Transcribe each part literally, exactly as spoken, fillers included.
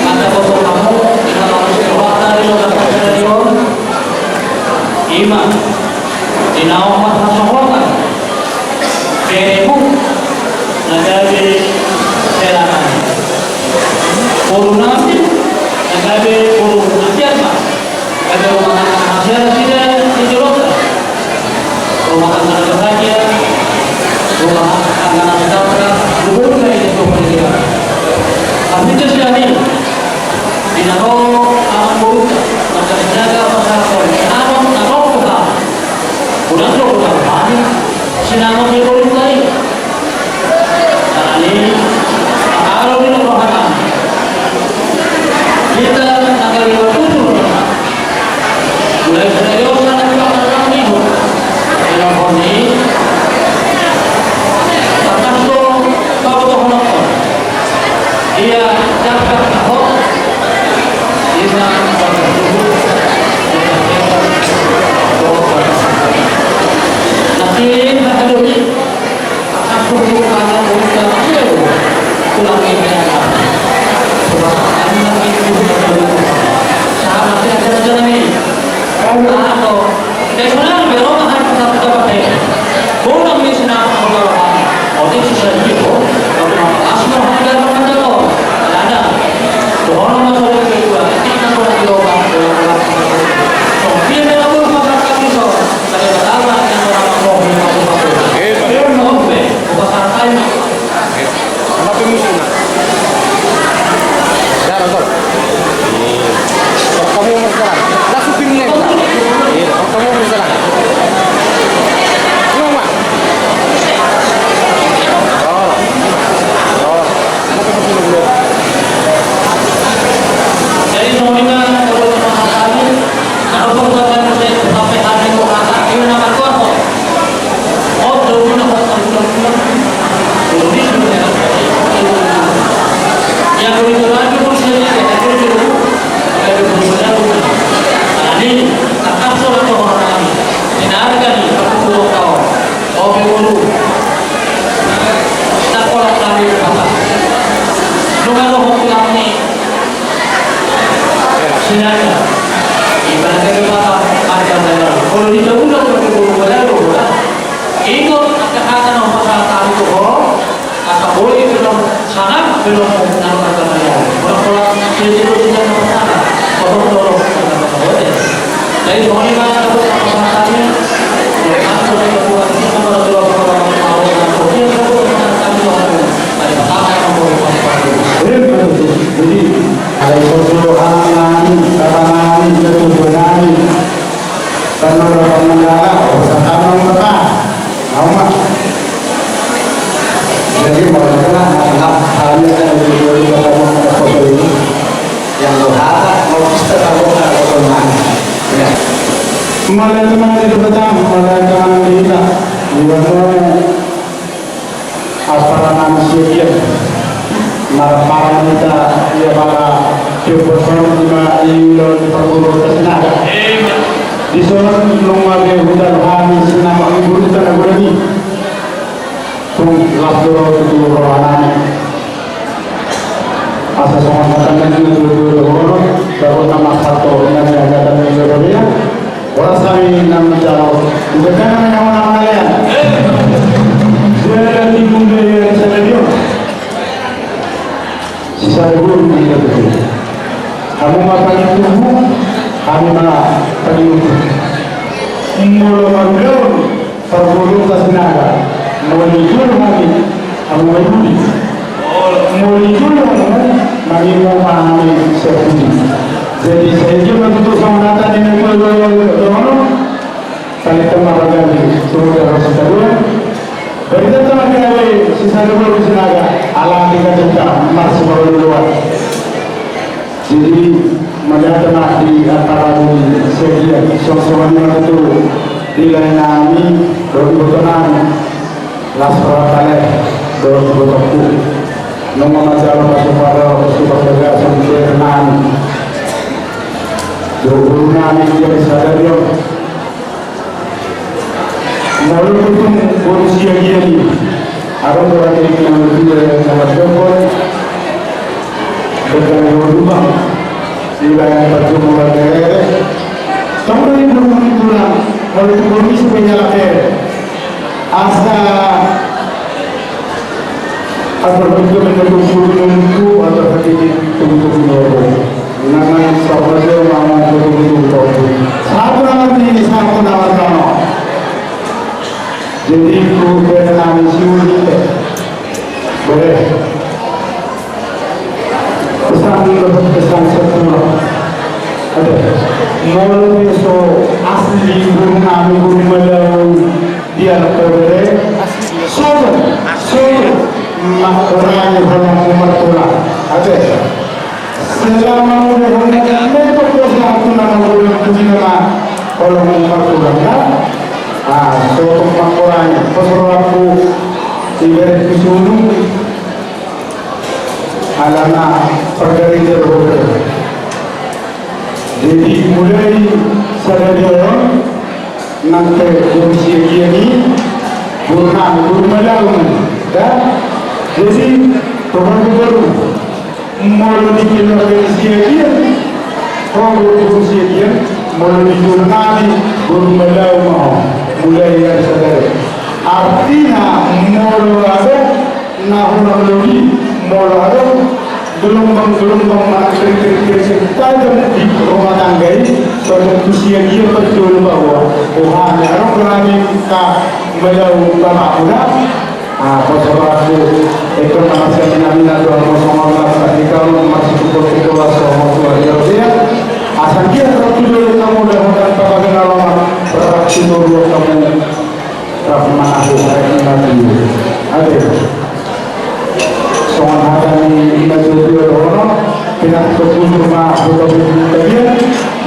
Mantap, boto hamu, di halaman sekolah tadi, lo dapat dari on. Ima, di naung marhasohotan beremu na gabe hela nami. Boru nami na gabe boru nami, ma. Gabe rumah tangga na hea nasida di jolonta. Rumah tangga na bahagia, rumah tangga na sejahtera, luhurna i di pendidikan. Tapi itu sudah nih, di na ro amang boruta, maka dijaga pasahaton, sinamot na ro boha. Ulang do boha, sinamot ni boruta i. Alani, alo di na rohana. Hita na kaliwa tutu. Mulai dari osa na dua na lima minggu. Dalam honi. Termasuk kau tu honok. Ia dapat tahu. Lima. Nanti tak ada. Apa musuhnya? Darah, gol. Iya. Pertemuan sekarang. Langsung tim nembak. Iya, pertemuan sekarang. Ngomong, Mak. Gol. Gol. Apa musuhnya? Jadi, semuanya, kalau teman-teman, kalau perbuatan saya sampai hari itu, kata, ini nama gol. Sinanga. Ibaratnya apa? Ada dalam. Kalau di jauh udah pakai bulu badan, udah. Ingot, angka hata na hupasahat tu ho, angka boi pe do, sangap pe do, nang marga Maria. Orang pola, dia tidur di dalam sana. Orang tolong, orang tolong. Jadi, soalnya kan, aku tak pasahat tadi. Kalau aku tak pasahat tadi, aku tak pasahat tadi. Jadi, ada itu dulu, anak nani, kata nani, itu dulu nani. Kan udah pernah, oh, sekarang apa? Nama? Jadi, mau kena, nah, nah, hal yang ada di dulu, kata mau kata foto ini. Yang lo harap, mau kita tahu, nggak tahu kemana. Ya. Mauliate ma di Debata, mauliate ma di Debata. Di mana? Ampara nami Siagian, marhaha hita, ia pala, tiop boson ima i ulaon ni parboruonta Sinaga. Dison nunga be hudalo hami sinamot ni boruta na godang i. Tung las do ro tutu rohanami. Asa songon hata ni na tuatua dohonon, dapot na marsato na niagatan ni Indonesia. Horas hami na manjalo. Bukan hami na mangalean. Sudah timbul dari sadarion. Sisada guru di dalam. Hamu ma pagi tubuh, hami ma pagi tubuh. Molo marulaon. Parboruonta Sinaga, molo jolo hami, hamu ma i pudi. Molo jolo hamu, mangimu ma hami sian pudi. Jadi, sai dia ma tutu songon hata ni na tuatua dohonon, saleleng ma bagandi, suruh darah sitaruan. Bagi tetap ma gabe, sisada boru Sinaga, ala tingkat juta, mas marluluan. Jadi, mauliate ma di ampara ni Siagian, songon i ma tutu di lae nami, dohot iboto nami, las roha ale, dohot ibotongku. Nunga manjalo pasupasu, pasupasu bagasan di lae nami. Dohot boru nami, di sadarion. Molo tung boru Siagian i, adong do hata na mangkilala na mandok. Berkali dua lubang. Di wilayah Tanjung Murai Kere. Tong dari burung di tulang. Kalau itu burung isi punya laki. Asa atur itu menentu burung itu atau hati itu untuk menurut. Nama sama dia mau untuk menurut. Satu nama ini, satu nama sama. Jadi, ku bere nami si Uli, eh. Bere. Pesan, pesan satu. Ada. Molo dia so asli burung nami, burung Malau, dia anak bere. Soto, soto. Mak orang yang pernah mertua. Ada. Selama udah hendak mepok dosa aku nama udah puji nama kalau mau kurang kan? Ah, so pemakoran, pasal aku ibarat kusunu alana pergari terhubung. Jadi mulai sadari on nang pe burung Siagian i, burung nami, burung Malau, da? Jadi, tobar ke baru. Molo di keluarga ni Siagian, ho burung Siagian, molo di burung nami, burung Malau ma ho. Mulai dari sadari. Artina, molo ada na hurang lobi, molo ada gelombang-gelombang mana kering-kering tajam di rumah tangga i, pada tu Siagian berjual bahwa, oh, hanya orang berani ka Malau bapak udah, Ah, poso rabu, ikut nama siap minamina doa poso malam, tapi kalau masih pukul tiga belas, sama tua dia dia. Asal dia tertuju kamu dan hutan papa kenal lama, berarti dua kamu, rabu mana aku, hari ini nanti. Ada. Songon hata ni ina tutu ya dohono. Pinantuk unsur ma huta bumi bagian.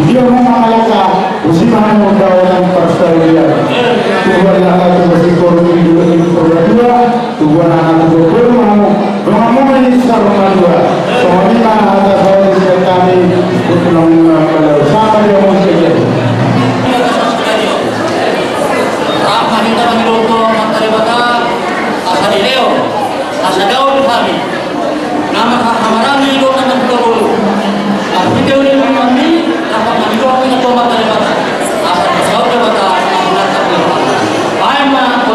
Dia mau mangalaka usi mana mau dawanan parsalian. Tuhan yang ada di korum di dulu di pura dua. Tuhan anak tutu mau. Doa mau ini sarung dua. Soalnya ada soal di kami. Untuk nong kalau sama dia mau saja. Rahmat kita bagi dokter, mata dewata, asal di Leo. Asa daon hami. Nama hamarami do nama pula bolu. Asa kita uli mami, nama mami do nama pula mata dewata. Asa di saut dewata, nama pula mata dewata. Baik, Ma.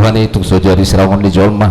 Bani tung so jadi siramonon ni jolma.